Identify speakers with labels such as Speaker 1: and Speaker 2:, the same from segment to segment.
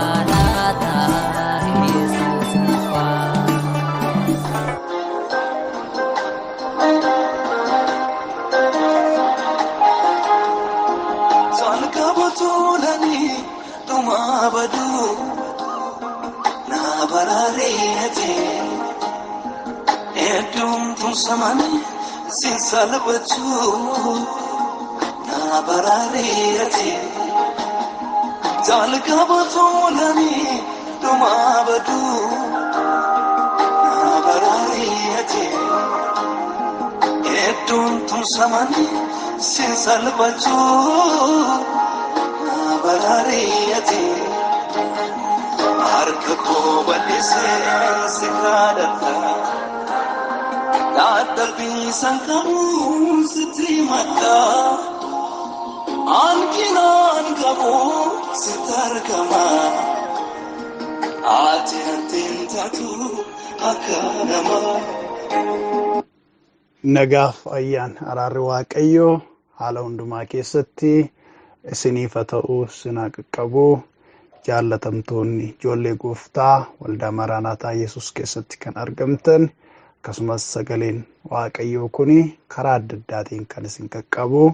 Speaker 1: Maranatha, Yesus dhufaa.
Speaker 2: Salqaba tuulanii dhumaa baduu naa baraareete hedduun tumsamanii sin salphachuu naa baraareete. Salqaba tuulanii dhumaa baduu naa baraareete hedduun tumsamanii sin salphachuu. Baraariyate harka koo bal'isee si kadhadha dadhabbii san qabu sitti madda hanqinaan qabu sitti argama ati natti hin taatu akka namaa.
Speaker 3: Nagaaf ayyaan araarri Waaqayyoo haala hundumaa keessatti isiniif haa ta'u sinaa qaqqabu jaallatamtoonni ijoollee gooftaa waldaa Maraanaataa Yesus keessatti kan argamtan akkasumas sagaleen Waaqayyoo kun karaa adda addaatiin kan isin qaqqabu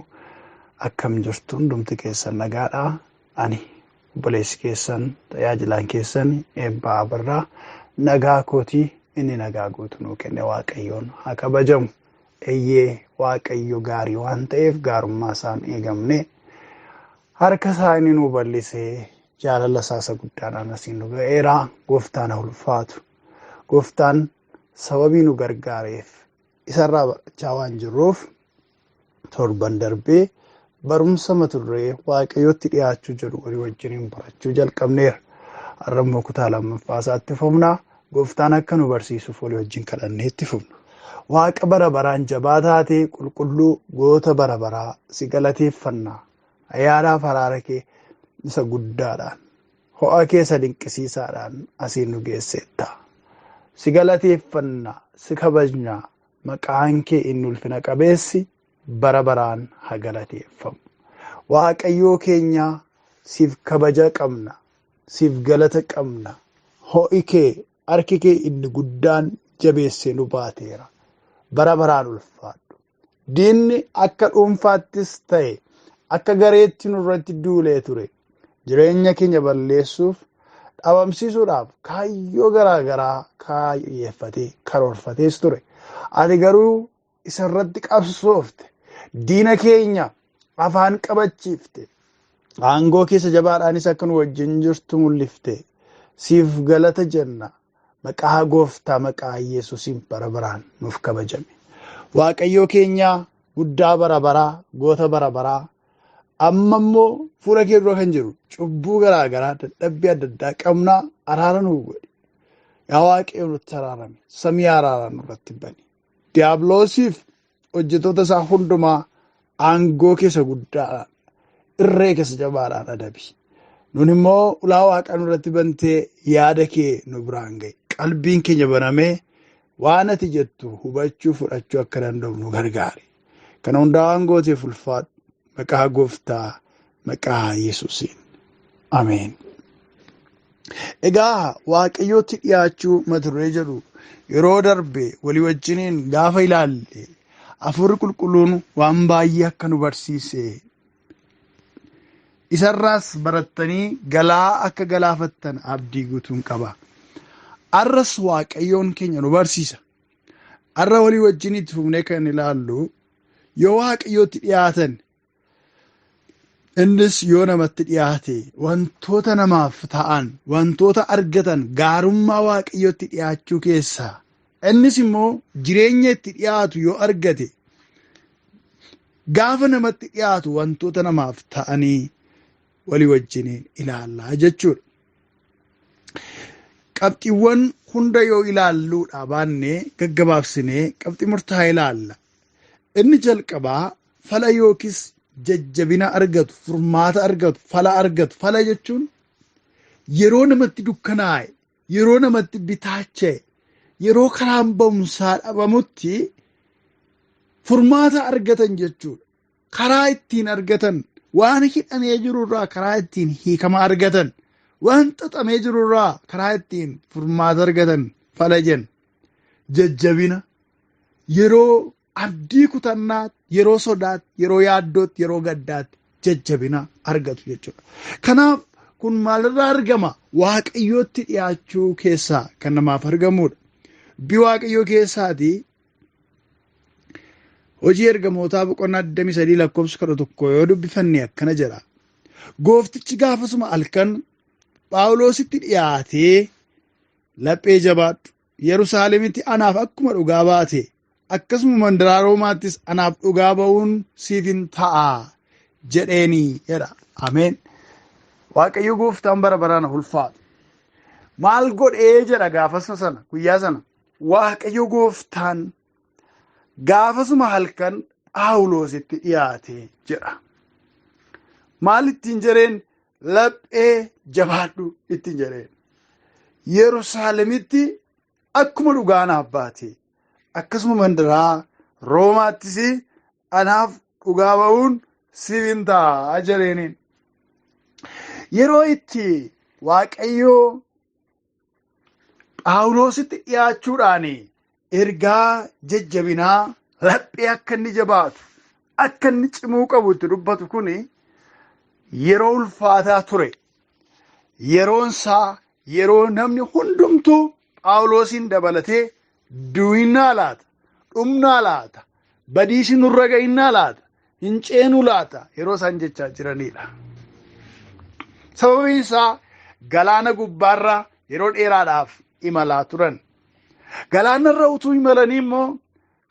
Speaker 3: akkam jirtu hundumti keessan nagaadha. Ani obboleessi keessan tajaajilaan keessan Eebbaa Abarraa nagaa kootii inni nagaa guutuu nuu kenne Waaqayyoon haa kabajamu. Eeyyee Waaqayyo gaarii waan ta'eef gaarummaa isaan eegamne harka isaa inni nu bal'isee jaalala isaa isa guddaadhaan asiin nu ga'eera. Gooftaan haa ulfaatu. Gooftaan sababii nu gargaareef isarraa barachaa waan jirruuf torban darbee barumsa mata duree Waaqayyootti dhiyaachuu jedhu walii wajjiniin barachuu jalqabneera. Har'a immoo kutaa lammaffaa isaatti fufna. Gooftaan akka nu barsiisuuf walii wajjin kadhannee itti fufna. Waaqa bara baraan jabaa taatee qulqulluu goota bara baraa si galateeffanna. Ayyaanaaf araara kee isa guddaadhaan ho'a kee isa dinqisiisaadhaan asiin nu geesseetta. Si galateeffanna, si kabajna, maqaan kee inni ulfina qabeessi bara baraan haa galateeffamu. Waaqayyoo keenya siif kabaja qabna, siif galata qabna. Ho'i kee, harki kee inni guddaan jabeessee nu baateera. Bara baraan ulfaadhu. Diinni akka dhuunfaattis ta'e akka gareetti nurratti duulee ture. Jireenya keenya balleessuuf dhabamsiisuudhaaf kaayyoo garaa garaa kaayyeeffatee karoorfatees ture. Ati garuu isarratti qabsoofte. Diina keenya afaan qabachiifte. Aangoo keessa jabaadhaanis akka nu wajjin jirtu mul'ifte. Siif galata jenna. Maqaa gooftaa maqaa Yesuusiin bara baraan nuuf kabajame. Waaqayyoo keenya guddaa bara baraa, goota bara baraa, amma immoo fuula kee dura kan jiru cubbuu garaa garaa dadhabbii adda addaa qabnaa araara nuu godhi. Yaa Waaqayyo nutti araarame, samii araaraan nurratti bani. Diyaabloosiif hojjettoota isaa hundumaa aangoo keessa guddaadhaan irree keessa jabaadhaan adabi. Nun immoo ulaa waaqaa nurratti bantee yaada kee nu biraan ga'i. Qalbiin keenya banamee waan ati jettu hubachuu fudhachuu akka danda'u nu gargaari. Kana hundaa waan gooteef ulfaadhu. Maqaa gooftaa maqaa Yesuusiin. Ameen. Egaa Waaqayyootti dhiyaachuu mata duree jedhu yeroo darbe walii wajjiniin gaafa ilaalle Hafuurri Qulqulluun waan baay'ee akka nu barsiise isarraas barattanii galaa akka galaafattan abdii guutuun qaba. Arras Waaqayyoon keenya nu barsiisa. Arra walii wajjin itti fufnee kan ilaallu yoo Waaqayyootti dhiyaatan innis yoo namatti dhiyaate wantoota namaaf ta'an wantoota argatan gaarummaa Waaqayyootti dhiyaachuu keessaa innis immoo jireenya itti dhiyaatu yoo argate gaafa namatti dhiyaatu wantoota namaaf ta'anii walii wajjiniin ilaallaa jechuudha. Qabxiiwwan hunda yoo ilaalluudha baanne gaggabaabsinee qabxii murtaa'aa ilaalla. Inni jalqabaa fala yookiis jajjabina argatu, furmaata argatu, fala argatu. Fala jechuun yeroo namatti dukkanaa'e, yeroo namatti bitaacha'e, yeroo karaan ba'umsaa dhabamutti furmaata argatan jechuudha.
Speaker 4: Karaa ittiin argatan, waan hidhamee jirurraa karaa ittiin hiikama argatan, waan xaxamee jirurraa karaa ittiin furmaata argatan falajan. Jajjabina yeroo abdii kutannaatti, yeroo sodaatti, yeroo yaaddootti, yeroo gaddaatti jajjabina argatu jechuudha. Kanaaf kun maalirraa argama? Waaqayyootti dhiyaachuu keessaa kan namaaf argamudha. Dubbii Waaqayyoo keessaatii Hojii Ergamootaa boqonnaa 23 lakkoofsa 11 yoo dubbifanne akkana jedha. Gooftichi gaafasuma halkan Phaawulositti dhiyaatee, laphee jabaadhu, Yerusaalemitti anaaf akkuma dhugaa baate, akkasuma mandaraa Roomaattis anaaf dhugaa ba'uun siif hin ta'a jedheeni jedha. Ameen. Waaqayyo gooftaan bara baraan ulfaatu. Maal godhee jedha gaafasuma sana, guyyaa sana. Waaqayyo gooftaan gaafasuma halkan Phaawulositti dhiyaate jedha. Maal ittiin jedheen? Laphee jabaadhu ittiin jedheen. Yerusaalemitti akkuma dhugaa anaaf baate, akkasuma mandaraa Roomaattis anaaf dhugaa ba'uun siif hin ta'a jedheeniin. Yeroo itti Waaqayyoo Phaawulositti dhiyaachuudhaan ergaa jajjabinaa laphee akka inni jabaatu, akka inni cimuu qabu itti dubbatu kun yeroo ulfaataa ture. Yeroon isaa yeroo namni hundumtuu Phaawulosiin dabalatee du'innaa laata, dhumnaa laata, badiisi nurra ga'innaa laata, hin ceenuu laata yeroo isaan jechaa jiranidha. Sababiin isaa galaana gubbaarra yeroo dheeraadhaaf imalaa turan. Galaanarra utuu imalanii immoo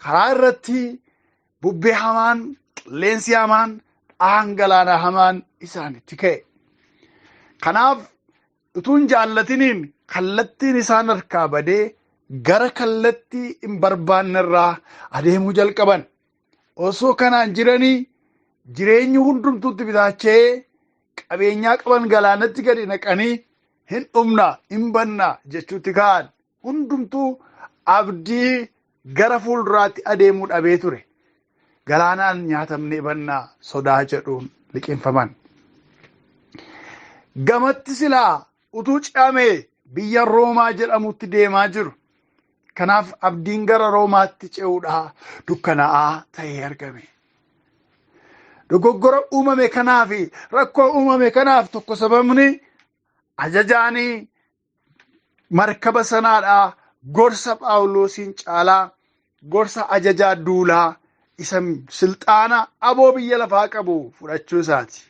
Speaker 4: karaa irratti bubbee hamaan, qilleensi hamaan, dhahaan galaanaa hamaan isaanitti ka'e. Kanaaf utuu hin jaallatiniin kallattiin isaan harkaa badee gara kallattii hin barbaanne irraa adeemuu jalqaban. Osoo kanaan jiranii jireenyi hundumtuutti bitaacha'ee qabeenyaa qaban galaanatti gadi naqanii hin dhumna, hin banna jechuutti ka'an. Hundumtuu abdii gara fuulduraatti adeemuu dhabee ture. Galaanaan nyaatamnee bannaa sodaa jedhuun liqinfaman. Gamatti silaa utuu ce'amee biyya Roomaa jedhamutti deemaa jiru. Kanaaf abdiin gara Roomaatti ce'uudhaa dukkanaa'aa ta'ee argame. Dogoggora uumame kanaaf, rakkoo uumame kanaaf tokko sababni ajajaanii markaba sanaadhaa gorsa Phaawulosiin caalaa gorsa ajajaa duulaa isa silxaana aboo biyya lafaa qabu fudhachuu isaati.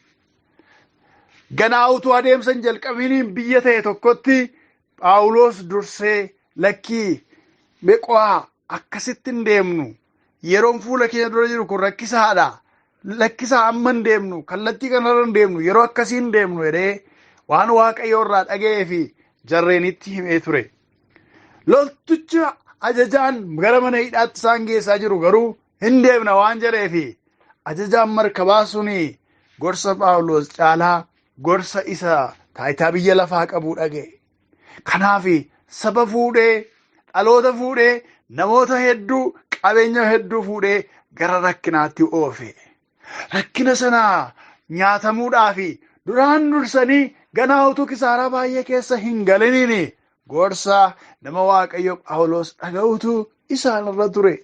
Speaker 4: Ganaa utuu adeemsa hin jalqabiniin biyya ta'e tokkotti Phaawulos dursee lakkii meqo'aa akkasitti hin deemnu, yeroon fuula keenya dura jiru kun rakkisaadha, lakkisaa amma hin deemnu, kallattii kanarra hin deemnu, yeroo akkasii hin deemnu jedhee waan Waaqayyo irraa dhaga'ee fi jarreenitti himee ture. Lolticha ajajaan gara mana hidhaatti isaan geessaa jiru garuu hin deemna waan jedhee fi ajajaan markabaa suni gorsa Phaawulos caalaa gorsa isa taayitaa biyya lafaa qabu dhaga'e. Kanaaf saba fuudhee, dhaloota fuudhee, namoota hedduu, qabeenya hedduu fuudhee gara rakkinaatti oofe. Rakkina sana nyaatamuudhaaf duraan dursanii ganaa utuu kisaaraa baay'ee keessa hin galiniin gorsa nama Waaqayyo Phaawulos dhaga'utu isaanirra ture.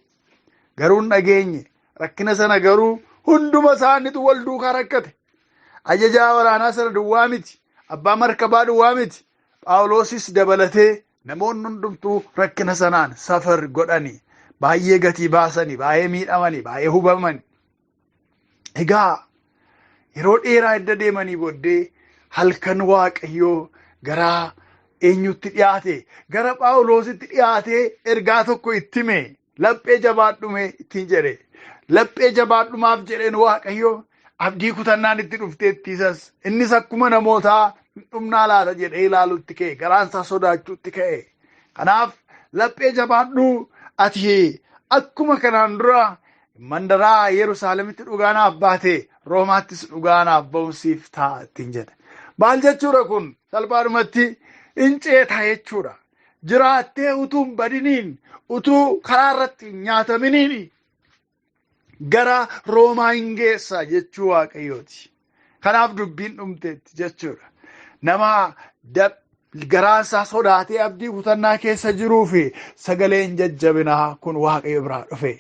Speaker 4: Garuu hin dhageenye. Rakkina sana garuu hunduma isaaniitu wal duukaa rakkate. Ajajaa waraanaa sana duwwaa miti. Abbaa markabaa duwwaa miti. Phaawulosis dabalatee namoonni hundumtuu rakkina sanaan safar godhani. Baay'ee gatii baasani, baay'ee miidhamani, baay'ee hubamani. Egaa yeroo dheeraa edda deemanii booddee halkan Waaqayyoo gara eenyutti dhiyaate? Gara Phaawulositti dhiyaatee ergaa tokko itti hime. Laphee jabaadhume ittiin jedhe. Laphee jabaadhumaaf jedheen Waaqayyo abdii kutannaan itti dhufteetti isas. Innis akkuma namootaa hin dhumnaa laata jedhee ilaalutti ka'e. Garaan isaa sodaachuutti ka'e. Kanaaf laphee jabaadhu, ati akkuma kanaan dura mandaraa Yerusaalemitti dhugaa naaf baate, Roomaattis dhugaa naaf ba'uun siif ta'a ittiin jedhe. Maal jechuudha kun? Salphaadhumatti hin ceeta jechuudha. Jiraattee utuu hin badiniin, utuu karaa irratti hin nyaataminiin Gara Roomaa hin geessa jechuu Waaqayyooti. Kanaaf dubbiin dhumteetti jechuudha. Nama garaan isaa sodaatee abdii kutannaa keessa jiruu fi sagaleen jajjabinaa kun Waaqayyo biraa dhufe.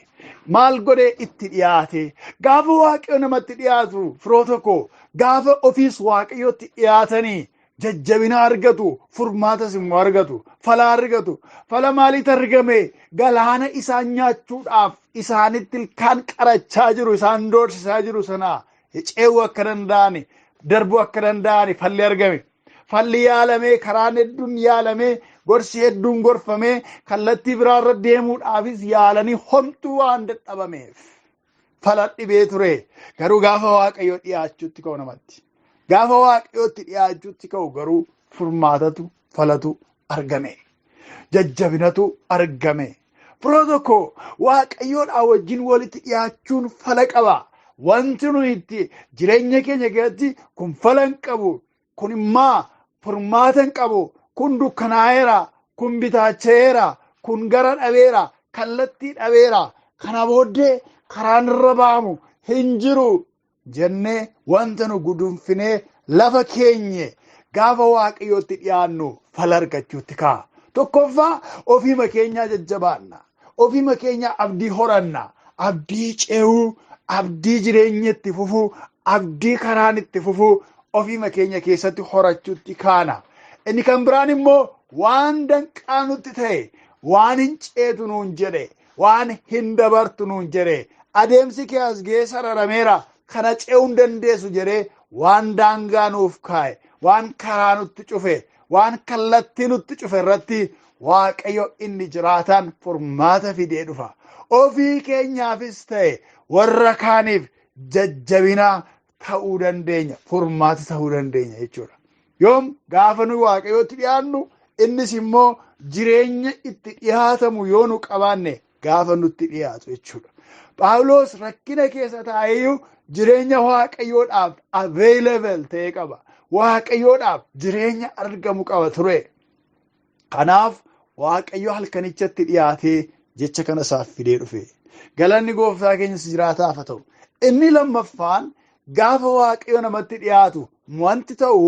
Speaker 4: Maal godhee itti dhiyaate? Gaafa Waaqayyo namatti dhiyaatu, firoo tokko, gaafa ofiis Waaqayyotti dhiyaatanii jajjabina argatu, furmaatas immoo argatu, fala argatu. Fala maaliitu argame? Galaana isaan nyaachuudhaaf isaanitti ilkaan qarachaa jiru, isaan doorsisaa jiru sana ce'uu akka danda'ani, darbuu akka danda'ani falli argame. Falli yaalamee, karaan hedduun yaalamee, gorsi hedduun gorfamee, kallattii biraarra deemuudhaafis yaalanii homtuu waan dadhabameef fala dhibee ture. Garuu gaafa Waaqayyo dhiyaachuutti ka'u namatti. Gaafa Waaqayyootti dhiyaachuutti ka'u garuu furmaatatu, falatu argame. Jajjabinatu argame. Firoo tokko, Waaqayyoodhaa wajjin walitti dhiyaachuun fala qaba. Wanti nuyi itti jireenya keenya keessatti kun fala hin qabu, kun immoo furmaata hin qabu, kun dukkanaa'eera, kun bitaacha'eera, kun gara dhabeera, kallattii dhabeera, kana booddee karaan irra ba'amu hin jiru jennee wanta nu gudunfinee lafa keenye gaafa Waaqayyootti dhiyaannu fala argachuutti ka'a. Tokkoffaa, ofiima keenyaa jajjabaanna. Ofiima keenyaa abdii horanna. Abdii ce'uu, abdii jireenya itti fufuu, abdii karaan itti fufuu ofiima keenya keessatti horachuutti kaana. Inni kan biraan immoo waan danqaa nutti ta'e, waan hin ceetu nuun jedhe, waan hin dabartu nuun jedhe, adeemsi kee as ga'ee sararameera, kana ce'uu hin dandeessu jedhee waan daangaa nuuf kaa'e, waan karaa nutti cufe, waan kallattii nutti cufe irratti Waaqayyo inni jiraataan furmaata fidee dhufa. Ofii keenyaafis ta'e warra kaaniif jajjabina ta'uu dandeenya, furmaata ta'uu dandeenya jechuudha. Yoom? Gaafa nu Waaqayyootti dhiyaannu, innis immoo jireenya itti dhiyaatamu yoo nu qabaanne gaafa nutti dhiyaatu jechuudha. Phaawulos rakkina keessa taa'eeyyuu jireenya Waaqayyoodhaaf available ta'e qaba. Waaqayyoodhaaf jireenya argamu qaba ture. Kanaaf Waaqayyo halkanichatti dhiyaatee jecha kana isaaf fidee dhufe. Galanni gooftaa keenyas jiraataaf haa ta'u. Inni lammaffaan, gaafa Waaqayyo namatti dhiyaatu wanti ta'u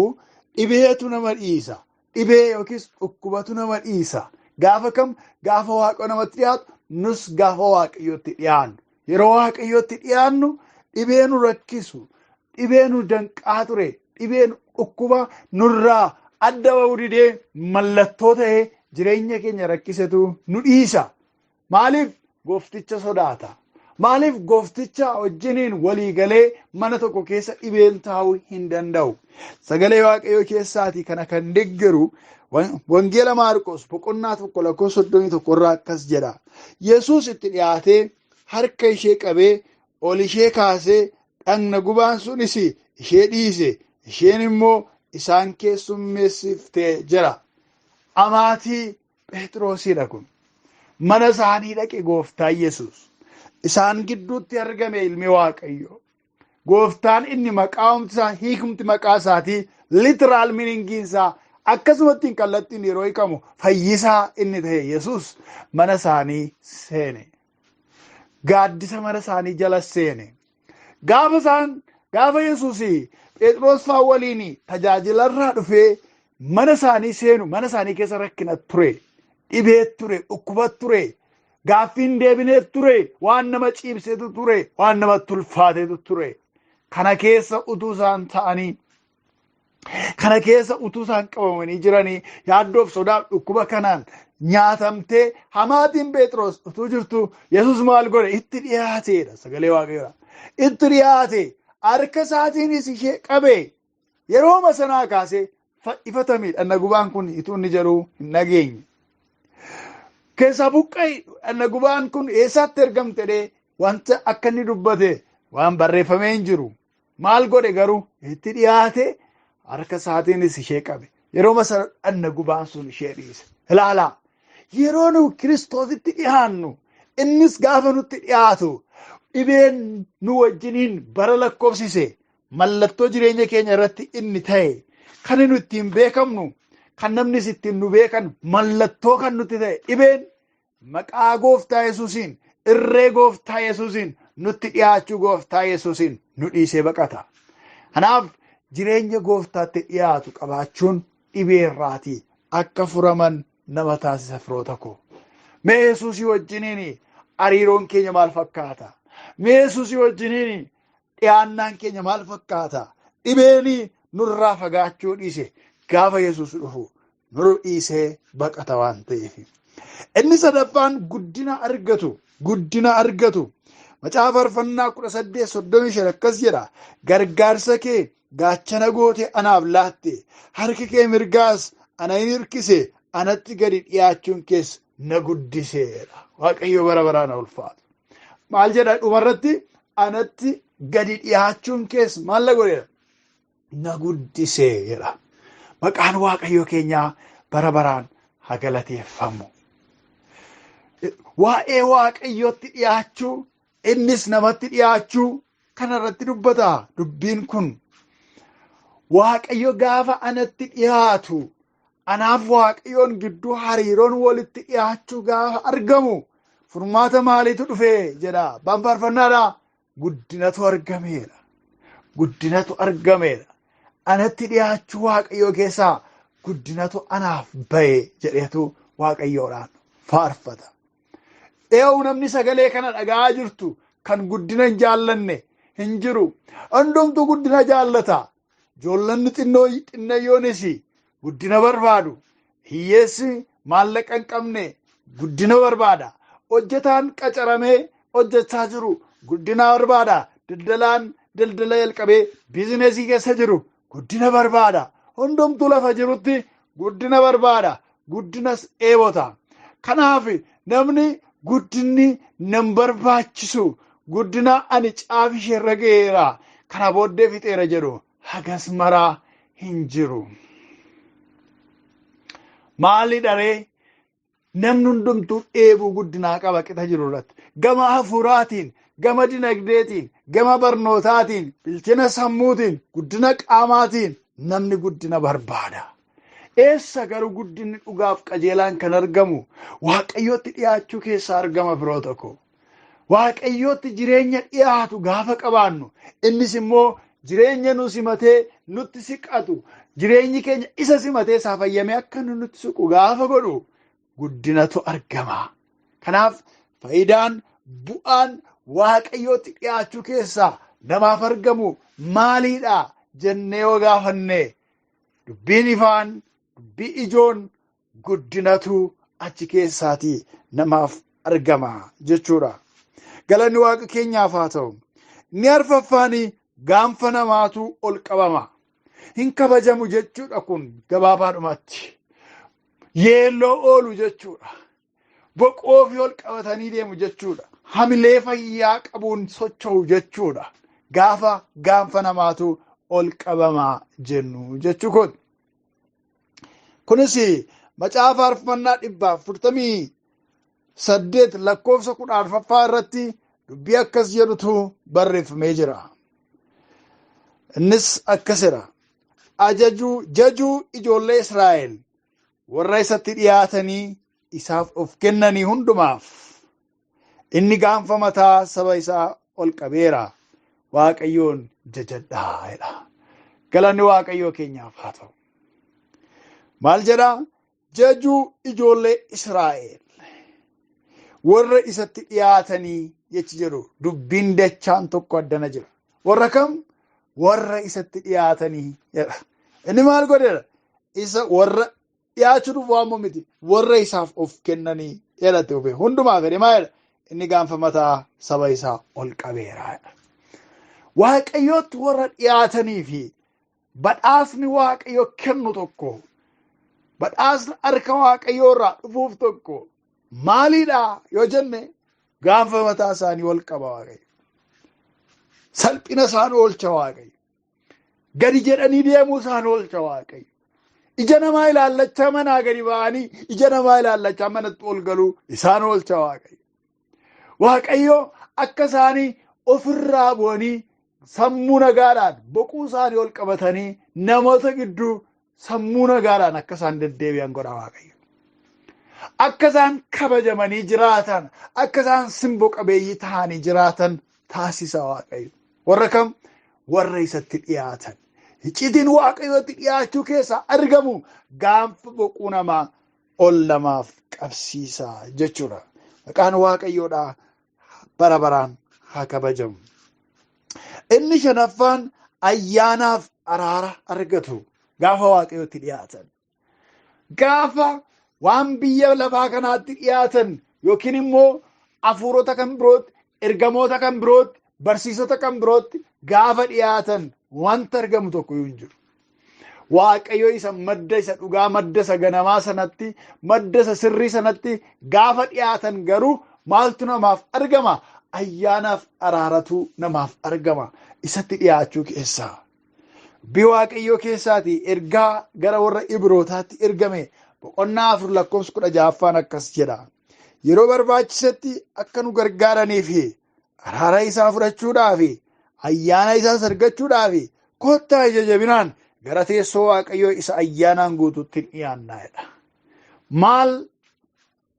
Speaker 4: dhibeetu nama dhiisa. Dhibee yookiis dhukkubatu nama dhiisa. Gaafa kam? Gaafa Waaqayyo namatti dhiyaatu, nus gaafa Waaqayyotti dhiyaannu. Yeroo Waaqayyotti dhiyaannu dhibee nu rakkisu, dhibee nu danqaa ture, dhibee dhukkuba nurraa adda ba'uu didee mallattoo ta'ee jireenya keenya rakkisetu nu dhiisa. Maaliif? Goofticha sodaata. Maaliif? Goofticha wajjiniin walii galee mana tokko keessa dhibeen taa'uu hin danda'u. Sagalee Waaqayyoo keessaatii kana kan deeggaru Wangeela Maarqos boqonnaa 1 lakkoofsa 31 irraa akkas jedha. Yesuus itti dhiyaatee harka ishee qabee ol ishee kaasee, dhagna gubaan sunis ishee dhiise, isheen immoo isaan keessummeessiftee jira. Amaatii Phexrosiidha kun. Mana isaanii dhaqe gooftaa Yesuus. Isaan gidduutti argame ilmi Waaqayyoo. Gooftaan inni maqaa isaa, hiikumti maqaa isaatii, literal meaningiin isaa akkasumatti hin kallattiin yeroo hiikamu fayyisaa inni ta'e Yesuus mana isaanii seene. Gaaddisa mana isaanii jala seene. Gaafa isaan, gaafa Yesuus Phexros fa'aa waliin tajaajilarraa dhufee mana isaanii seenu, mana isaanii keessa rakkina ture. Dhibee ture, dhukkuba ture, gaaffiin deebineef ture, waan nama ciibsetu ture, waan nama tulfaatetu ture. Kana keessa utuu isaan ta'anii, kana keessa utuu isaan qabamanii jiranii, yaaddoof sodaaf dhukkuba kanaan nyaatamtee hamaatiin Phexros utuu jirtu, Yesuus maal godhe? Itti dhiyaateedha sagalee Waaqayyoodha. Itti dhiyaate, harka isaatiinis ishee qabe, yerooma sanaa kaasee ifatamee dhagna gubaan kun ituu inni jedhu hin dhageenye. Keessaa buqqa'e dhagna gubaan kun eessaatti ergamte dhee wanta akka inni dubbate waan barreeffamee hin jiru. Maal godhe garuu? Itti dhiyaate, harka isaatiinis ishee qabe. Yeroo sana dhagna gubaan sun ishee dhiise. Ilaalaa, yeroo nu Kiristoositti dhiyaannu, innis gaafa nutti dhiyaatu, dhibeen nu wajjiniin bara lakkoofsise, mallattoo jireenya keenya irratti inni ta'e, kan nu ittiin beekamnu, kan namnis ittiin nu beekan, mallattoo kan nutti ta'e dhibeen maqaa gooftaa Yesuusiin, irree gooftaa Yesuusiin nutti dhiyaachuu gooftaa Yesuusiin nu dhiisee baqata. Kanaaf jireenya gooftaatti dhiyaatu qabaachuun dhibee irraatii akka furaman nama taasisa firoota koo. Mee Yesuusii wajjiniin hariiroon keenya maal fakkaata? Mee Yesuusii wajjiniin dhiyaannaan keenya maal fakkaata? Dhibeen nurraa fagaachuu dhiise gaafa Yesuus dhufu nu dhiisee baqata waan ta'eef. Inni sadaffaan guddina argatu. Guddina argatu. Macaafa Faarfannaa 18:35 akkas jedha. Gargaarsa kee gaachana goote anaaf laatte. Harki kee mirgaas ana hin hirkise. Anatti gadi dhiyaachuun kees na guddiseera. Waaqayyo bara baraan ulfaatu. Maal jedha dhumarratti? Anatti gadi dhiyaachuun kees maal na godheera? Na guddiseera. Maqaan Waaqayyo keenyaa bara baraan haa galateeffamu. Waa'ee Waaqayyootti dhiyaachuu, innis namatti dhiyaachuu kanarratti dubbata dubbiin kun. Waaqayyo gaafa anatti dhiyaatu, anaaf Waaqayyoon gidduu hariiroon walitti dhiyaachuu gaafa argamu, furmaata maaliitu dhufe jedha. Abbaan faarfannaadha. Guddinatu argameera. Guddinatu argameera. Anatti dhiyaachuu Waaqayyoo keessaa guddinatu anaaf ba'e jedheetu Waaqayyoodhaan faarfata. Eewu namni sagalee kana dhaga'aa jirtu kan guddina hin jaallanne hin jiru. Hundumtuu guddina jaallata. Ijoollonni xinnoo xinnayyoonis guddina barbaadu. Hiyyeessi maallaqa hin qabne guddina barbaada. Hojjetaan qacaramee hojjechaa jiru guddina barbaada. Daldalaan daldala jalqabee biizinesii keessa jiru guddina barbaada. Hundumtuu lafa jirutti guddina barbaada. Guddinas dheebota. Kanaaf namni guddinni nan barbaachisu guddina ani caafi isheerra ga'eera kana booddee fixeera jedhu hagas maraa hin jiru. Maali dharee namni hundumtuu dheebuu guddinaa qaba qixa jiru irratti. Gama hafuuraatiin, gama dinagdeetiin, gama barnootaatiin, bilchina sammuutiin, guddina qaamaatiin namni guddina barbaada. Eessa garuu guddinni dhugaaf qajeelaan kan argamu Waaqayyootti dhiyaachuu keessaa argama firoota koo. Waaqayyootti jireenya dhiyaatu gaafa qabaannu innis immoo jireenya nu simatee nutti siqatu jireenyi keenya isa simatee isaa fayyamee akka nu nutti siqu gaafa godhu guddinatu argama. Kanaaf faayidaan bu'aan Waaqayyootti dhiyaachuu keessaa namaaf argamu maaliidha jennee yoo gaafanne dubbiin ifaan dubbii ijoon guddinatu achi keessaatii namaaf argama jechuudha. Galanni Waaqa keenyaaf haa ta'u. Inni arfaffaan gaanfa namaatu ol qabama. Hin kabajamu jechuudha kun gabaabaadhumatti. Yeelloo oolu jechuudha. Boqoo ofii ol qabatanii deemu jechuudha. Hamilee fayyaa qabuun socho'u jechuudha. Gaafa gaanfa namaatu ol qabama jennu jechuu kooti. Kunis macaafa faarfannaa 148 lakkoofsa 14ffaa irratti dubbii akkas jedhutu barreeffamee jira. Innis akkasidha. Ajajuu jajuu ijoollee Israa'el warra isatti dhiyaatanii isaaf of kennanii hundumaaf inni gaanfa mataa saba isaa ol qabeera. Waaqayyoon jajadhaa jedha. Galanni Waaqayyoo keenyaaf haa ta'u. Maal jedhaa? Jajuu ijoollee Israa'el warra isatti dhiyaatanii jechi jedhu dubbiin dachaan tokko addana jira. Warra kam? Warra isatti dhiyaatanii jedha. Inni maal godheera? Isa warra dhiyaachuu dhufu ammoo miti. Warra isaaf of kennanii jedhatti ofe. Hundumaa fedhe maal jedha? Inni gaanfa mataa saba isaa ol qabeera. Waaqayyootti warra dhiyaatanii fi badhaasni Waaqayyo kennu tokko, badhaasni harka Waaqayyoo irraa dhufuuf tokko maaliidha yoo jenne gaanfa mataa isaanii ol qaba Waaqayyo. Salphina isaan oolcha Waaqayyo. Gadi jedhanii deemuu isaan oolcha Waaqayyo. Ija namaa ilaallachaa manaa gadi ba'anii ija namaa ilaallachaa manatti ol galuu isaan oolcha Waaqayyo. Waaqayyo akka isaanii ofirraa bu'anii sammuu nagaadhaan boquu isaanii ol qabatanii namoota gidduu sammuu nagaadhaan akka isaan deddeebi'an godha Waaqayyo. Akka isaan kabajamanii jiraatan, akka isaan simbo qabeeyyii ta'anii jiraatan taasisa Waaqayyo. Warra kam? Warra isatti dhiyaatan. Iccitiin Waaqayyootti dhiyaachuu keessaa argamu gaanfa boquu namaa ol namaaf qabsiisa jechuudha. Maqaan Waaqayyoodhaa bara baraan haa kabajamu. Inni shanaffaan ayyaanaaf araara argatu gaafa Waaqayyootti dhiyaatan. Gaafa waan biyya lafaa kanaatti dhiyaatan yookiin immoo hafuurota kan birootti, ergamoota kan birootti, barsiisota kan birootti gaafa dhiyaatan wanta argamu tokko hin jiru. Waaqayyo isa madda isa dhugaa, madda isa ganamaa sanatti, madda isa sirrii sanatti gaafa dhiyaatan garuu maaltu namaaf argama? Ayyaanaaf araaratu namaaf argama. Isatti dhiyaachuu keessaa. Dubbii Waaqayyoo keessaatii ergaa gara warra Ibrootaatti ergame boqonnaa 4 lakkoofsa 16ffaan akkas jedha. Yeroo barbaachisetti akka nu gargaaranii fi araara isaa fudhachuudhaa fi ayyaana isaas argachuudhaa fi kottaa ija jabinaan gara teessoo Waaqayyoo isa ayyaanaan guutuutti hin dhiyaannaa jedha. Maal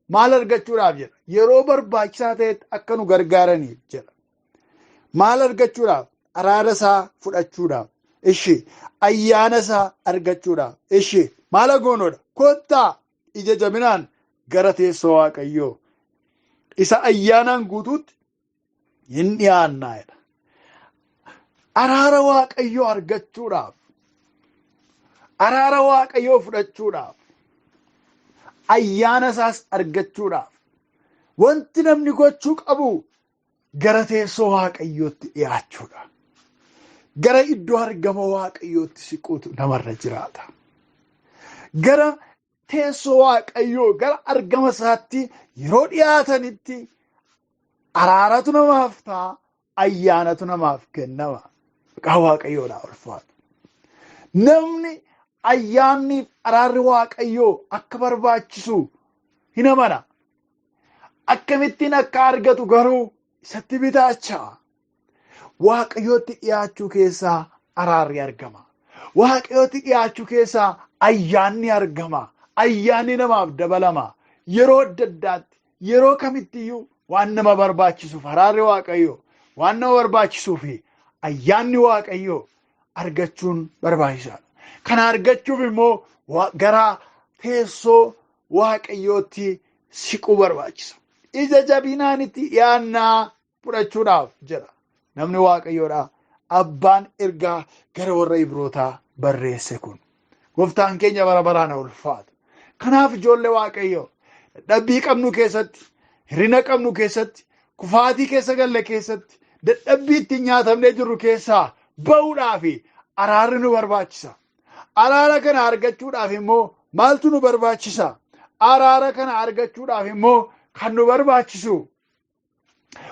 Speaker 4: maal argachuudhaaf jedha? Yeroo barbaachisaa ta'etti akka nu gargaaraniif jedha. Maal argachuudhaaf? Araara isaa fudhachuudhaaf. Ishi ayyaana isaa argachuudhaaf. Ishi maal goonoodha? Kottaa ija jabinaan gara teessoo Waaqayyoo isa ayyaanaan guutuutti hin dhiyaannaa jedha. Araara Waaqayyoo argachuudhaaf, araara Waaqayyoo fudhachuudhaaf, ayyaana isaas argachuudhaaf wanti namni gochuu qabu gara teessoo Waaqayyootti dhiyaachuudha. Gara iddoo argama Waaqayyootti siquutu namarra jiraata. Gara teessoo Waaqayyoo, gara argama isaatti yeroo dhiyaatanitti araaratu namaaf ta'a, ayyaanatu namaaf kennama. Maqaa Waaqayyoodhaa ulfaatu. Namni ayyaanni araarri Waaqayyoo akka barbaachisu hin amana. Akkamittiin akka argatu garuu isatti bitaacha. Waaqayyootti dhiyaachuu keessaa araarri argama. Waaqayyootti dhiyaachuu keessaa ayyaanni argama. Ayyaanni namaaf dabalama. Yeroo adda addaatti, yeroo kamittiyyuu waan nama barbaachisuuf araarri Waaqayyoo, waan nama barbaachisuuf ayyaanni Waaqayyoo argachuun barbaachisaadha. Kana argachuuf immoo gara teessoo Waaqayyootti siquu barbaachisa. Ija jabinaan itti dhiyaannaa fudhachuudhaaf jedha. Namni Waaqayyoodha. Abbaan ergaa gara warra Ibrootaa barreesse kun. Gooftaan keenya bara baraan ulfaatu. Kanaaf ijoollee Waaqayyoo dadhabbii qabnu keessatti, hir'ina qabnu keessatti, kufaatii keessa galle keessatti, dadhabbii ittiin nyaatamnee jirru keessaa ba'uudhaaf araarri nu barbaachisa. Araara kana argachuudhaaf immoo maaltu nu barbaachisa? Araara kana argachuudhaaf immoo kan nu barbaachisu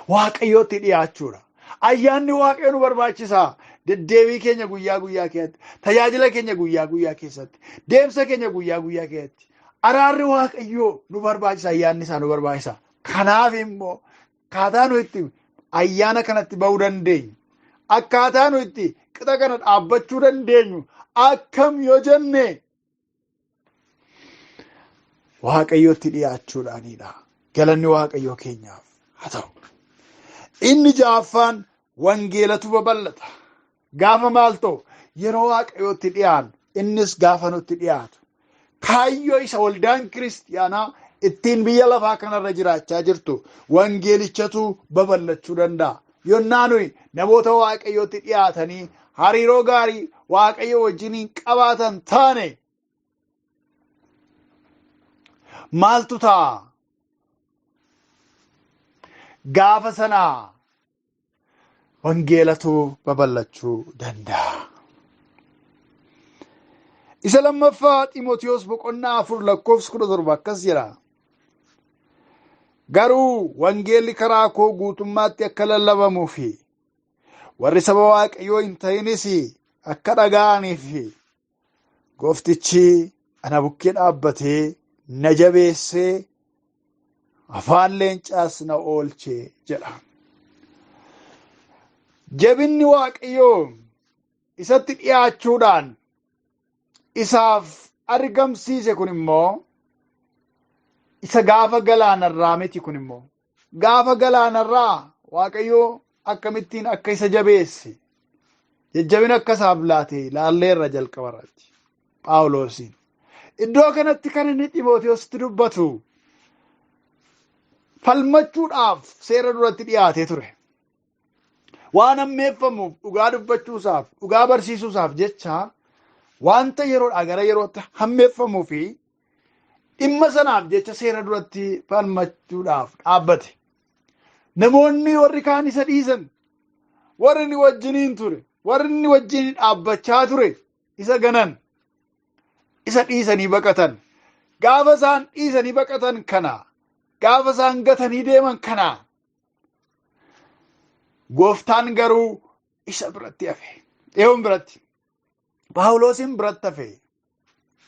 Speaker 4: Waaqayyootti dhiyaachuudha. Ayyaanni Waaqayyo nu barbaachisa. Deddeebii keenya guyyaa guyyaa keessatti, tajaajila keenya guyyaa guyyaa keessatti, deemsa keenya guyyaa guyyaa keessatti araarri Waaqayyoo nu barbaachisa, ayyaanni isaa nu barbaachisa. Kanaaf immoo akkaataa nu itti ayyaana kanatti ba'uu dandeenyu, akkaataa nu itti qixa kana dhaabbachuu dandeenyu akkam yoo jenne Waaqayyootti dhiyaachuudhaanidha. Galanni Waaqayyoo keenyaaf haa ta'u. Inni ja'affaan wangeelatu babal'ata. Gaafa maal ta'u? Yeroo Waaqayyootti dhiyaannu, innis gaafa nutti dhiyaatu. Kaayyoo isa waldaan kiristiyaanaa ittiin biyya lafaa kanarra jiraachaa jirtu wangeelichatu babal'achuu danda'a. Yonnaa nuyi namoota Waaqayyootti dhiyaatanii hariiroo gaarii Waaqayyo wajjiniin qabaatan taane maaltu ta'a? Gaafa sanaa wangeelatu babal'achuu danda'a. Isa lammaffaa Ximotewos boqonnaa 4 lakkoofsa 17 akkas jedha. Garuu wangeelli karaa koo guutummaatti akka lallabamuu fi warri saba Waaqayyoo hin ta'inis akka dhaga'aniif gooftichi ana bukkee dhaabbatee na jabeessee afaan leencaas na oolche jedha. Jabinni Waaqayyoo isatti dhiyaachuudhaan isaaf argamsiise kun immoo isa gaafa galaanarraa miti. Kun immoo gaafa galaanarraa Waaqayyoo akkamittiin akka isa jabeesse jajjabina akka isaaf laate laalleerra jalqabarratti Phaawulosiin. Iddoo kanatti kan inni Ximootiyoositti dubbatu falmachuudhaaf seera duratti dhiyaatee ture. Waan hammeeffamuuf dhugaa dubbachuusaaf dhugaa barsiisuusaaf jecha wanta yeroodhaa gara yerootti hammeeffamuu fi dhimma sanaaf jecha seera duratti falmachuudhaaf dhaabbate. Namoonni warri kaan isa dhiisan, warri inni wajjiniin ture, warri inni wajjiniin dhaabbachaa ture isa ganan, isa dhiisanii baqatan. Gaafa isaan dhiisanii baqatan kana, gaafa isaan gatanii deeman kana, gooftaan garuu isa biratti hafe. Eenyuun biratti? Phaawulosin biratti hafe.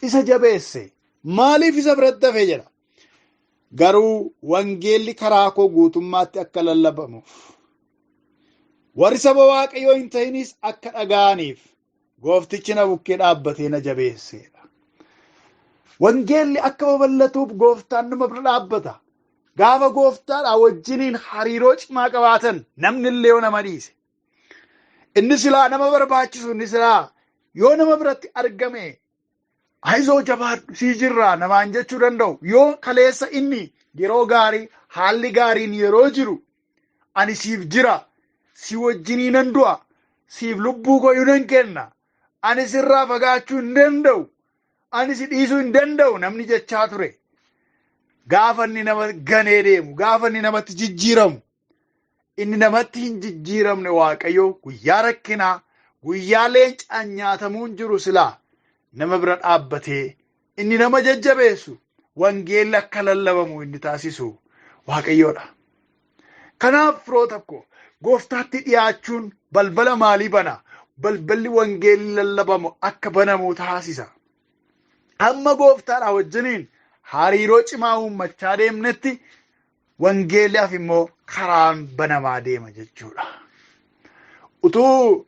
Speaker 4: Isa jabeesse. Maaliif isa biratti hafe jedha. Garuu wangeelli karaa koo guutummaatti akka lallabamuuf, warri saba Waaqayyoo hin ta'inis akka dhaga'aniif gooftichi na bukkee dhaabbatee na jabeesseedha. Wangeelli akka babal'atuuf gooftaan nama bira dhaabbata. Gaafa gooftaadhaa wajjiniin hariiroo cimaa qabaatan namni illee yoo nama dhiise. Inni silaa nama barbaachisu, inni silaa yoo nama biratti argame ayizoo jabaadhu sii jirraa namaan jechuu danda'u. Yoo kaleessa inni yeroo gaarii haalli gaariin yeroo jiru ani siif jira, si wajjinii nan du'a, siif lubbuu koo nan kenna, ani sirraa fagaachuu hin danda'u, ani si dhiisuu hin danda'u namni jechaa ture. Gaafa inni nama ganee deemu, gaafa inni namatti jijjiiramu, inni namatti hin jijjiiramne Waaqayyo guyyaa rakkinaa, guyyaa leencaan nyaatamuun jiru silaa nama bira dhaabbatee inni nama jajjabeessu, wangeelli akka lallabamu inni taasisu Waaqayyoodha. Kanaaf firoota koo, gooftaatti dhiyaachuun balbala maalii bana? Balballi wangeelli lallabamu akka banamu taasisa. Amma gooftaadhaa wajjiniin hariiroo cimaa uummachaa deemnetti wangeellaaf immoo karaan banamaa deema jechuudha. Utuu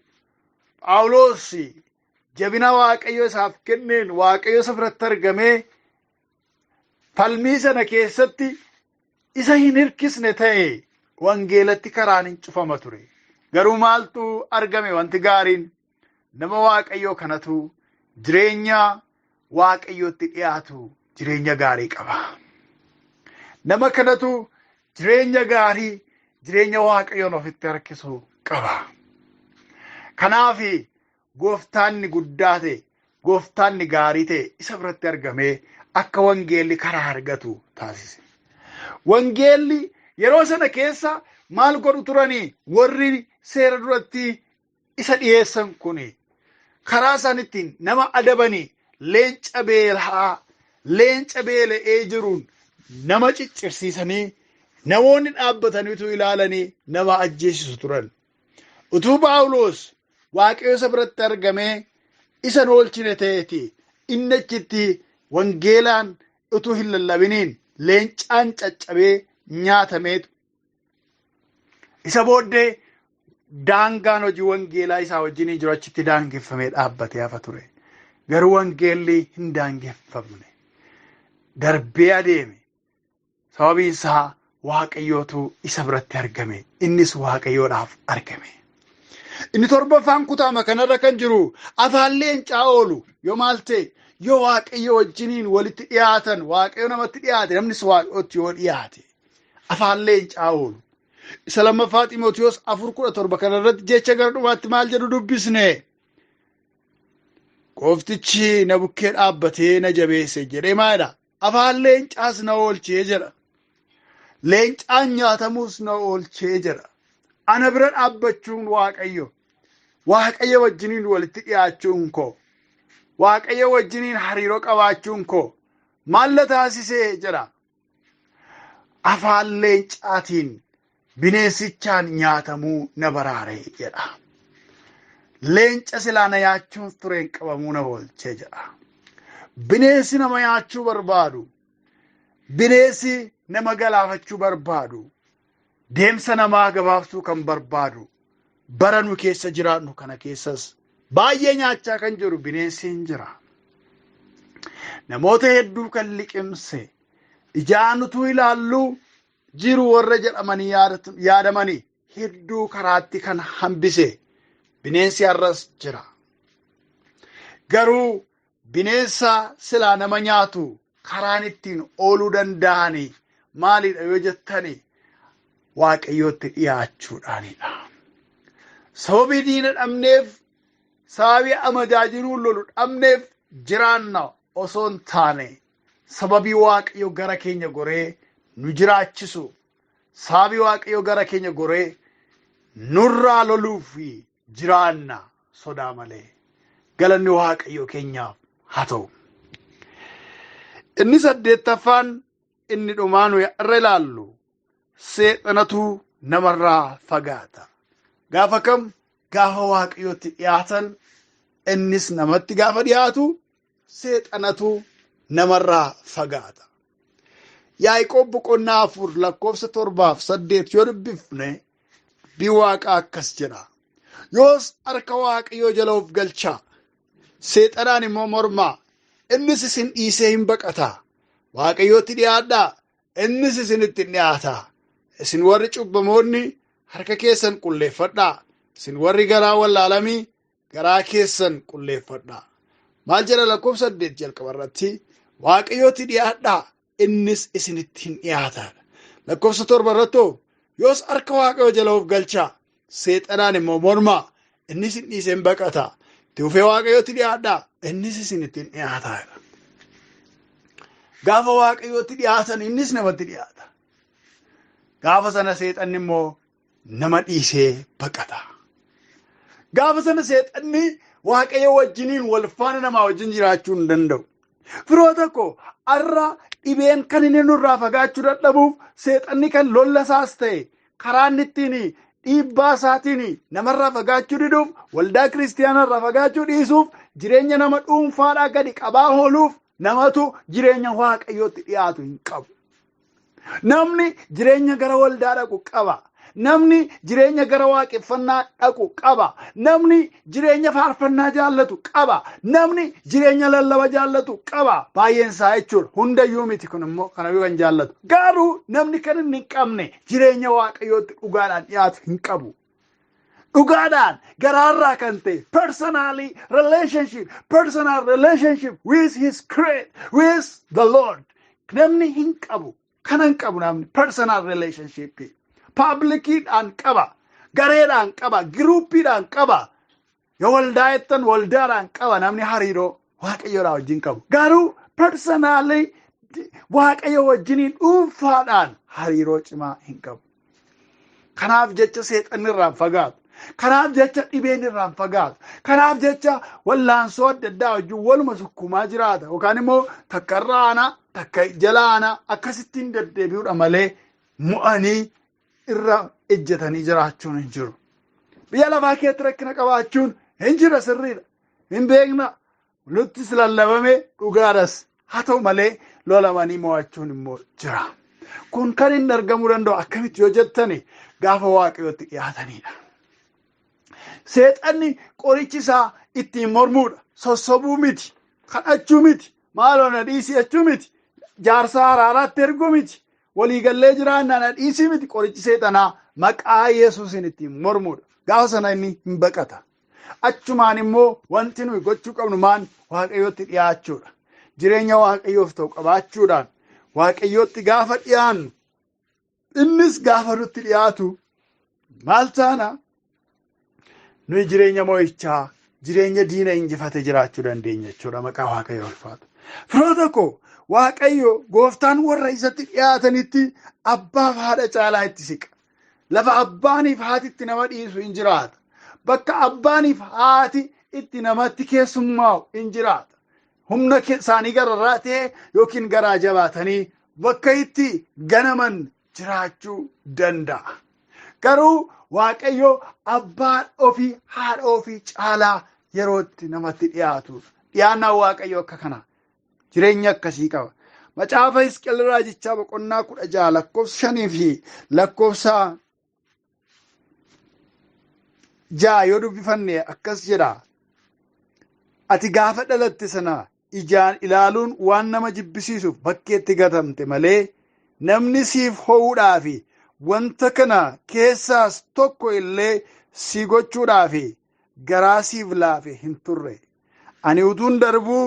Speaker 4: Phaawulos jabina Waaqayyo isaaf kenneen Waaqayyo isa biratti argamee falmii sana keessatti isa hin hirkisne ta'e wangeelatti karaan hin cufama ture. Garuu maaltu argame? Wanti gaariin nama Waaqayyoo kanatu jireenya Waaqayyootti dhiyaatu jireenya gaarii qaba. Nama kanatu jireenya gaarii, jireenya Waaqayyoon ofitti harkisu qaba. Kanaaf gooftaanni guddaa ta'e, gooftaanni gaarii ta'e isa biratti argamee akka wangeelli karaa argatu taasise. Wangeelli yeroo sana keessa maal godhu turanii? Warri seera duratti isa dhiyeessan kuni karaa isaan ittiin nama adabanii leenca beelaa, leenca beela'ee jiruun nama ciccirsiisanii namoonni dhaabbataniitu ilaalanii nama ajjeesisu turan. Utuu Phaawulos Waaqayyo isa biratti argamee isa hin oolchine ta'eeti inni achitti wangeelaan utuu hin lallabiniin leencaan caccabee nyaatameetu. Isa booddee daangaan hojii wangeelaa isaa wajjiniin jiru achitti daangeffamee dhaabbatee hafa ture. Garuu wangeelli hin daangeffamne. Darbee adeeme. Sababiin isaa Waaqayyootu isa biratti argame. Innis Waaqayyoodhaaf argame. Inni torbaffaan kutaama kanarra kan jiru afaan leencaa oolu yoo maal ta'e, yoo Waaqayyo wajjiniin walitti dhiyaatan, Waaqayyo namatti dhiyaate, namnis Waaqayyotti yoo dhiyaate afaan leencaa oolu. Isa lammaffaa Ximotewos 4:17 kanarratti jecha gara dhumaatti maal jedhu dubbisne? Gooftichi na bukkee dhaabbatee na jabeesse jedhee maalidha? Afaan leencaas na oolchee jedha. Leencaan nyaatamuus na oolchee jedha. Ana bira dhaabbachuun Waaqayyo. Waaqayyo wajjiniin walitti dhiyaachuun koo. Waaqayyo wajjiniin hariiroo qabaachuun koo maal na taasisee jedha. Afaan leencaatiin bineensichaan nyaatamuu na baraare jedha. Leenca silaa na nyaachuun tureen qabamuu na oolchee jedha. Bineensi nama nyaachuu barbaadu, bineensi nama galaafachuu barbaadu, deemsa namaa gabaabsuu kan barbaadu, bara nu keessa jiraannu kana keessas baay'ee nyaachaa kan jiru bineensi hin jira. Namoota hedduu kan liqimse, ijaan utuu ilaalluu jiru warra jedhamanii yaadamanii hedduu karaatti kan hambise bineensi har'as jira. Garuu bineensa silaa nama nyaatu karaan ittiin ooluu danda'ani maalidha yoo jettani, Waaqayyootti dhiyaachuudhaanidha. Sababii diina dhabneef, sababii amajaajinuun lolu dhabneef jiraanna osoo hin taane, sababii Waaqayyo gara keenya goree nu jiraachisu, sababii Waaqayyo gara keenya goree nurraa loluuf jiraanna sodaa malee. Galanni Waaqayyo keenyaaf haa ta'u. Inni saddeettaffaan, inni dhumaa nuyi irra ilaallu, seexanatu namarraa fagaata. Gaafa kam? Gaafa Waaqayyootti dhiyaatan, innis namatti gaafa dhiyaatu seexanatu namarraa fagaata. Yaaqoob boqonnaa 4 lakkoofsa 7f 8 yoo dubbifne, dubbii Waaqaa akkas jedha. "Yoos harka Waaqayyoo jala of galchaa. Seexanaan immoo mormaa. Innis isin dhiisee hin baqata. Waaqayyootti dhiyaadhaa. Innis isinitti hin dhiyaata. Isin warri cubbamoonni harka keessan qulleeffadhaa. Isin warri garaa wallaalamii garaa keessan qulleeffadhaa." Maal jedha lakkoofsa 8 jalqaba irratti? Waaqayyootti dhiyaadhaa, innis isinitti hin dhiyaata. Lakkoofsa 7 irratti, yoos harka Waaqayyoo jala of galchaa. Seexanaan immoo mormaa. Innis isin dhiisee hin baqata. Itti fufee, Waaqayyootti dhiyaadhaa. Innis isinitti hin dhiyaata. Gaafa Waaqayyootti dhiyaatan innis namatti dhiyaata. Gaafa sana seexanni immoo nama dhiisee baqata. Gaafa sana seexanni Waaqayyo wajjiniin wal faana namaa wajjin jiraachuu hin danda'u. Firoota koo, har'a dhibeen kan inni nurraa fagaachuu dadhabuuf, seexanni kan lolla isaas ta'e karaa inni ittiin dhiibbaa isaatiin namarraa fagaachuu diduuf, waldaa kiristiyaanarraa fagaachuu dhiisuuf, jireenya nama dhuunfaadhaa gadi qabaa ooluuf, namatu jireenya Waaqayyootti dhiyaatu hin qabu. Namni jireenya gara waldaa dhaqu qaba. Namni jireenya gara waaqeffannaa dhaqu qaba. Namni jireenya faarfannaa jaallatu qaba. Namni jireenya lallaba jaallatu qaba. Baay'een isaa jechuudha. Hundayyuu miti kun immoo, kanayyuu kan jaallatu. Garuu namni kan inni hin qabne jireenya Waaqayyootti dhugaadhaan dhiyaatu hin qabu. Dhugaadhaan garaarraa kan ta'e personally relationship, personal relationship with his creator, with the Lord, namni hin qabu. Kana hin qabu namni personal relationship. Publiciidhaan qaba, gareedhaan qaba, groupiidhaan qaba. Yoo waldaa jettan waldaadhaan qaba, namni hariiroo Waaqayyoodhaa wajjin qabu. Garuu personally Waaqayyo wajjiniin dhuunfaadhaan hariiroo cimaa hin qabu. Kanaaf jecha seexanni irraan fagaatu. Kanaaf jecha dhibeen irraan fagaatu. Kanaaf jecha wallaansoo adda addaa wajjin waluma sukkumaa jiraata. Yookaan immoo takka irra aanaa, takka jala aanaa, akkasittiin deddeebi'uudha malee mo'anii irra ejjetanii jiraachuun hin jiru. Biyya lafaa keessatti rakkina qabaachuun hin jira, sirriidha. Hin beekna. Nuttis lallabame, dhugaadhas. Haa ta'u malee lolamanii mo'achuun immoo jira. Kun kan inni argamuu danda'u akkamitti yoo jettani, gaafa Waaqayyootti dhiyaatanidha. Seexanni qorichi isaa ittiin mormuudha. Sossobuu miti. Kadhachuu miti. Maaloo na dhiisii jechuu miti. Jaarsa araaraatti erguu miti. Waliigallee jiraannaa na dhiisii miti, qorichi seexanaa maqaa Yesuusiin ittiin mormuudha. Gaafa sana inni hin baqata. Achumaan immoo wanti nuyi gochuu qabnu maan? Waaqayyootti dhiyaachuudha. Jireenya Waaqayyoof ta'u qabaachuudhaan Waaqayyootti gaafa dhiyaannu, innis gaafa nutti dhiyaatu, maal taana? Nuyi jireenya mo'ichaa, jireenya diina injifate jiraachuu dandeenya jechuudha, maqaa Waaqayyo ulfaatu. Firoota koo, Waaqayyo gooftaan warra isatti dhiyaatanitti abbaaf haadha caalaa itti siqa. Lafa abbaaniif haati itti nama dhiisu hin jiraata. Bakka abbaaniif haati itti namatti keessummaa'u hin jiraata. Humna isaanii gararraa ta'e yookiin garaa jabaatanii bakka itti ganaman jiraachuu danda'a. Garuu Waaqayyo abbaan ofii haadha ofii caalaa yerootti namatti dhiyaatu. Dhiyaannaan Waaqayyo akka kana jireenya akkasii qaba. Macaafa Hisqeel raajichaa boqonnaa 16 lakkoofsa 5 fi lakkoofsa 6 yoo dubbifanne akkas jedha. "Ati gaafa dhalatte sana ijaan ilaaluun waan nama jibbisiisuuf bakkeetti gatamte malee namni siif ho'uudhaa fi Wanta kana keessaas tokko illee si gochuudhaaf garaa siif laafe hin turre. Ani utuun darbuu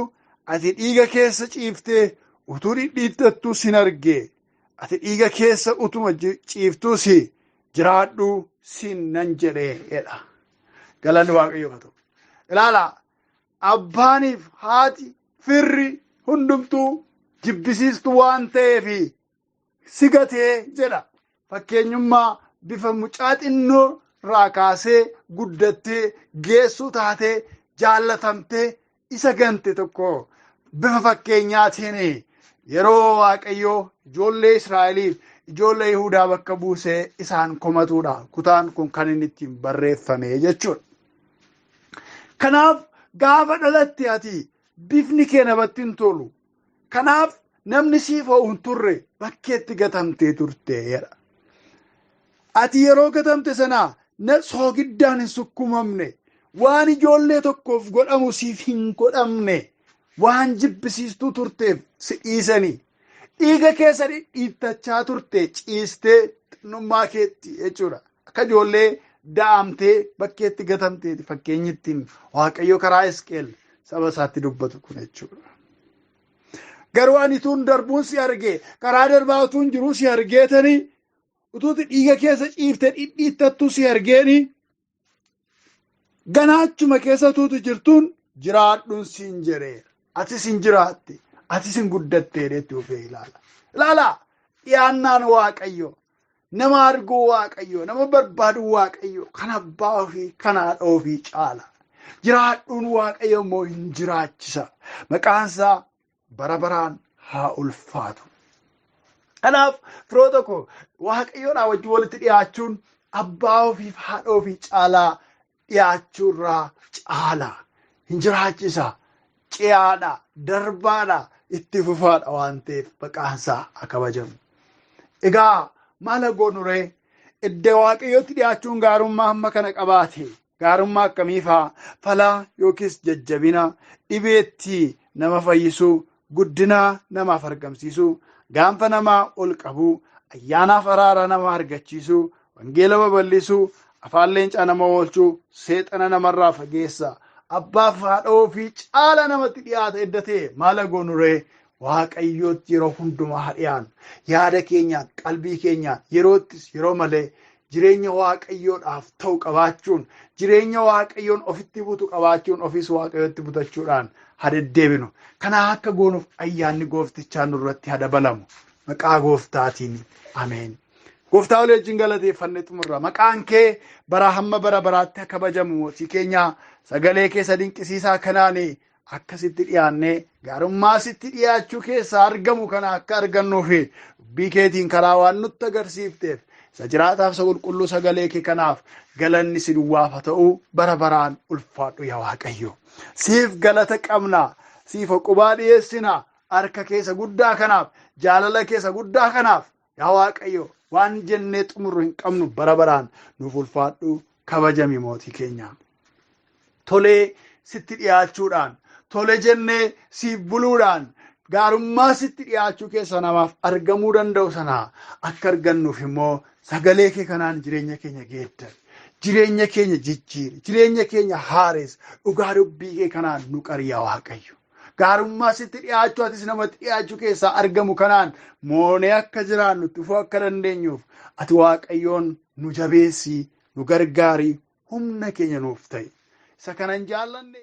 Speaker 4: ati dhiiga keessa ciiftee utuu dhidhiittattuu sin arge. Ati dhiiga keessa utuma ciiftuus jiraadhu sin nan jedheedha. Galanni Waaqayyoof haa ta'u. Ilaalaa, abbaaniif haati firri hundumtuu jibbisiistuu waan ta'eef si gatee jedha. Fakkeenyummaa bifa mucaa xinnoo irraa kaasee guddattee geessuu taatee jaallatamtee isa gante tokko bifa fakkeenyaatiin yeroo Waaqayyoo ijoollee Israa'eliif ijoollee Yihudaa bakka buusee isaan komatuudha. Kutaan kun kan inni ittiin barreeffame jechuudha. Kanaaf gaafa dhalatte ati bifni kee namatti hin tolu. Kanaaf namni siif ho'u hin turre, bakkeetti gatamtee turte jedha. Ati yeroo gatamte sana soogiddaan hin sukkumamne, waan ijoollee tokkoof godhamu siif hin godhamne, waan jibbisiistuu turteef si dhiisanii. Dhiiga keessa dhidhiittachaa turte ciistee xinnummaa keetti jechuudha. Akka ijoollee da'amtee bakkeetti gatamteeti fakkeenyi ittiin Waaqayyo karaa Hisqeel saba isaatti dubbatu kun jechuudha. Garuu ani utuun darbuun si arge, karaa darbaa utuun jiruu si argeetanii, utuuti dhiiga keessa ciiftee dhidhiittattuu si argeeni, ganaachuma keessa utuuti jirtuun jiraadhuun siin jedheera. Atis hin jiraatte, atis hin guddattee itti ufee ilaala. Ilaala, dhiyaannaan Waaqayyo, nama arguu Waaqayyo, nama barbaadu Waaqayyo kan abbaa ofii kan haadha ofii caala. Jiraadhuun Waaqayyo immoo hin jiraachisa. Maqaan isaa bara baraan haa ulfaatu. Kanaaf firoota koo, Waaqayyoodhaa wajjin walitti dhiyaachuun abbaa ofiif haadha ofii caalaa dhiyaachuurraa caala. Hin jiraachisa. Ciyaadha, darbaadha, itti fufaadha waan ta'eef maqaan isaa haa kabajamu. Egaa maal goonu ree? Iddoo Waaqayyootti dhiyaachuun gaarummaa hamma kana qabaate, gaarummaa akkamiifaa? Falaa yookiis jajjabina, dhibeetti nama fayyisuu, guddina namaaf argamsiisuu, gaanfa namaa ol qabuu, ayyaanaaf araara nama argachiisuu, wangeela babal'isuu, afaan leencaa nama oolchuu, seexana namarraa fageessa, abbaaf haadha ofii caala namatti dhiyaata edda ta'e maal goonu ree? Waaqayyootti yeroo hundumaa haa dhiyaannu. Yaada keenyaan, qalbii keenyaan, yeroottis yeroo malee jireenya Waaqayyoodhaaf ta'u qabaachuun, jireenya Waaqayyoon ofitti butu qabaachuun, ofiis Waaqayyootti butachuudhaan haa deddeebinu. Kana akka goonuuf ayyaanni gooftichaa nurratti haa dabalamu. Maqaa gooftaatiin, ameen. Gooftaa olii wajjin galateeffannee xumurra. Maqaan kee bara hamma bara baraatti haa kabajamu, mootii keenya. Sagalee keessa dinqisiisaa kanaan akkasitti dhiyaannee gaarummaa sitti dhiyaachuu keessaa argamu kana akka argannuuf dubbii keetiin karaa waan nutti agarsiifteef, isa jiraataaf isa qulqulluu sagalee kee kanaaf galanni si duwwaaf haa ta'u. Bara baraan ulfaadhu yaa Waaqayyo. Siif galata qabna, siif qubaa dhiyeessina. Harka keessa guddaa kanaaf, jaalala keessa guddaa kanaaf, yaa Waaqayyo, waan jennee xumurru hin qabnu. Bara baraan nuuf ulfaadhu, kabajami mootii keenya. Tolee sitti dhiyaachuudhaan, tole jennee siif buluudhaan, gaarummaa sitti dhiyaachuu keessa namaaf argamuu danda'u sana akka argannuuf immoo sagalee kee kanaan jireenya keenya geeddari. Jireenya keenya jijjiiri, jireenya keenya haares, dhugaa dubbii kee kanaan nu qari yaa Waaqayyo. Gaarummaa sitti dhiyaachuu, atis namatti dhiyaachuu keessaa argamu kanaan moonee akka jiraannu itti fufuu akka dandeenyuuf ati Waaqayyoon nu jabeessi, nu gargaari, humna keenya nuuf ta'i. Isa kanan jaallanne.